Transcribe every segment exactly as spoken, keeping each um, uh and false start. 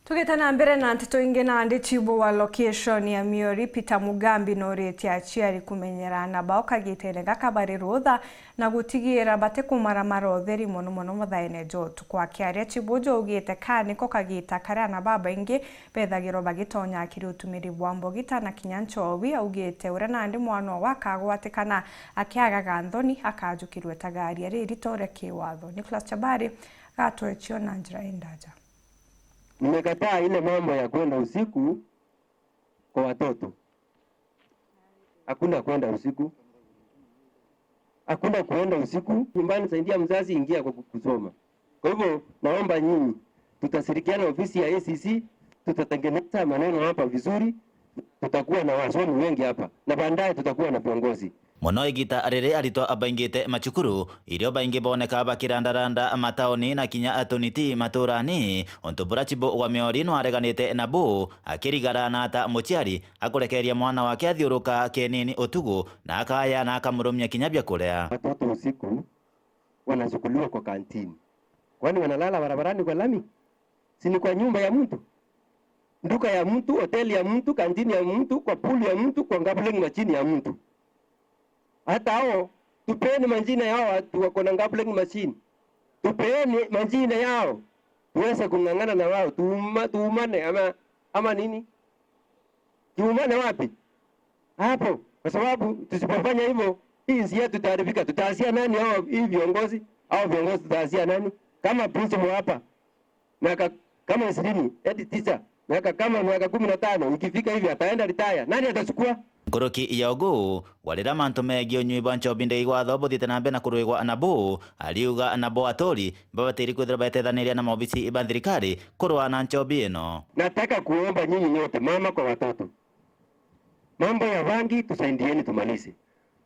Tugite na mbere na nteto ingi, nandi chibu wa location ya Miori, Peter Mugambi, noritie aciari kumenyera ana bao kagitene gaka bari rutha na gutigira batikumaramara utheri, mono mono muthaene jwa utuku. Akiaria, chibu uju augite ka niko kagita karia ana babaingi bethagirwa bagitonya kiri utumiri bwa mbogita na kinya nchobi. Augite uria nandi mwana owe akagwatikana akiagaga nthoni, akajukirwe ta garia ririto ria kiwatho. Nicholas Chabari gatwechio na njira indaja. Nimekataa ile mambo ya kwenda usiku kwa watoto. Hakuna kwenda usiku. Hakuna kuenda usiku. Nyumbani, saidia mzazi, ingia kwa kusoma. Kwa hivyo, naomba nyinyi, tutashirikiana ofisi ya A C C, tutatengeneza maneno hapa vizuri, tutakuwa na wasomi wengi hapa, na baadaye tutakuwa na viongozi. Mono igita riri aritwa abaingite macukuru, irio baingi boneka bakirandaranda mataoni na kinya atuniti maturani, untu bura chibu wa Miori nwareganite nabu, akirigara na ata muciari akurekeria mwana wake athiuruka kinini utugu, na akaya na akamurumia kinya bia kuria. Watoto usiku wanachukuliwa kwa kantini. Kwani wanalala barabarani kwa lami? Si ni kwa nyumba ya mtu? Duka ya mtu, hoteli ya mtu, kantini ya mtu, kwa pool ya mtu, kwa gambling machine ya mtu. Hata hao, tupeeni majina yao watu wako na gambling machine. Tupeeni majina yao. Tuweze kung'ang'ana na wao. Tuuma-, tuumane ama, ama nini? Tuumane wapi? Hapo. Kwa sababu tusipofanya hivyo, hii nchi yetu itaharibika. Tutaanzia nani hao, hii viongozi? Hao viongozi tutaanzia nani? Kama principal hapa, miaka kama ishirini, head teacher, miaka kama miaka kumi na tano, ikifika hivi ataenda retire. Nani atachukua? Nkuruki ya ugu, gwarira mantu megie unyui bwa nchobi ndei gwatho buthiite na mbere na kurwigwa nabu, ariuga nabo aturi babatiri kwithirwa baetethaniria na maobisi ba thirikari kurwa na nchobi ino. Nataka kuomba nyinyi nyote, mama kwa watoto, mambo ya bangi tusaidieni tumalize.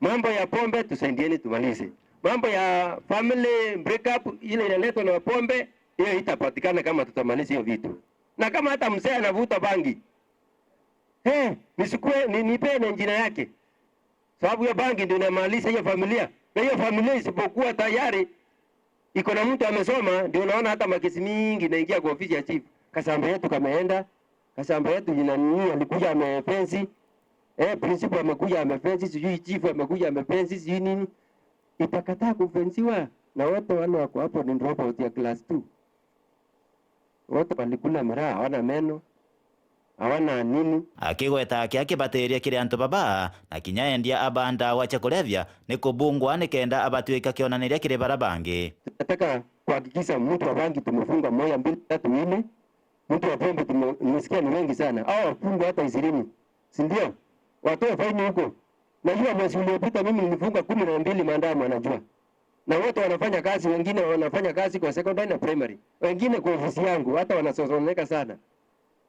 Mambo ya pombe tusaidieni tumalize. Mambo ya family break up ile inaletwa na pombe, hiyo itapatikana kama tutamaliza hiyo vitu. Na kama hata mzee anavuta bangi, eh, nichukue, ni-, nipee na jina yake. Sababu hiyo bangi ndio inamaliza hiyo familia. Na hiyo familia isipokuwa tayari iko na mtu amesoma, ndio unaona hata makesi mingi inaingia kwa ofisi ya chief. Kashamba yetu kameenda, kashamba yetu ina nini, alikuja amefensi. Eh, principal amekuja amefensi, sijui chief amekuja amefensi, sijui nini. Itakataa kufensiwa na wote wale wako hapo ni dropout ya class two. Wote walikula miraa, hawana meno, hawana nini. Akigweta aki akibatiria kiri antu baba, na kinya endia aba ndawa cia kulevya ni kubungwa nikenda abatuika kionaniria kiri bara bangi. Tunataka kuhakikisha mtu wa bangi tumefunga moja, mbili, tatu, nne. Mtu wa pombe tume-, nimesikia ni wengi sana. Hao wafungwe hata ishirini. Si ndio? Watoe faini huko. Najua mwezi uliopita mimi nilifunga kumi na mbili maandamano, anajua. Na wote wanafanya kazi, wengine wanafanya kazi kwa secondary na primary, wengine kwa ofisi yangu, hata wanasononeka sana.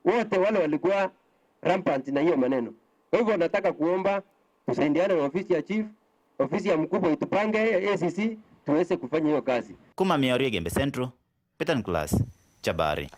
Wote wale walikuwa rampant na hiyo maneno. Kwa hivyo nataka kuomba tusaidiane na ofisi ya chief, ofisi ya mkubwa itupange, A C C, tuweze kufanya hiyo kazi. Kuma Miori, Igembe Central, Peter Nicholas Chabari.